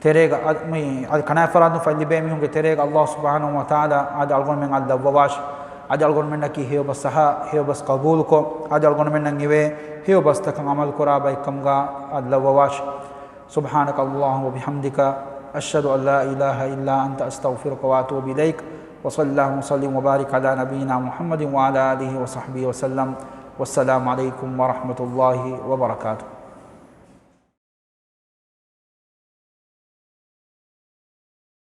ތެރޭގަ، އަ، މި، އަދި ކަނާތް ފަރާތުން ފަތްލިބޭ މީހުންގެ ތެރޭގަ ﷲ ސުބްޙާނަހޫ ވަތަޢާލާ އަދި އަޅުގަނޑުމެން އަދި ލައްވަވާށި. އަދި އަޅުގަނޑުމެންނަކީ ހެޔޮ ބަސް އަހާ، ހެޔޮ ބަސް ޤަބޫލުކޮށް، އަދި އަޅުގަނޑުމެންނަށް އިވޭ ހެޔޮ ބަސްތަކަށް ޢަމަލު ކުރާ ބައެއްކަމުގަ އަދި ލައްވަވާށި. سبحانك اللهم وبحمدك، أشهد أن لا إله إلا أنت، أستغفرك وأتوب إليك. وصلى اللهم وسلم وبارك على نبينا محمد وعلى آله وصحبه وسلم. والسلام عليكم ورحمة الله وبركاته.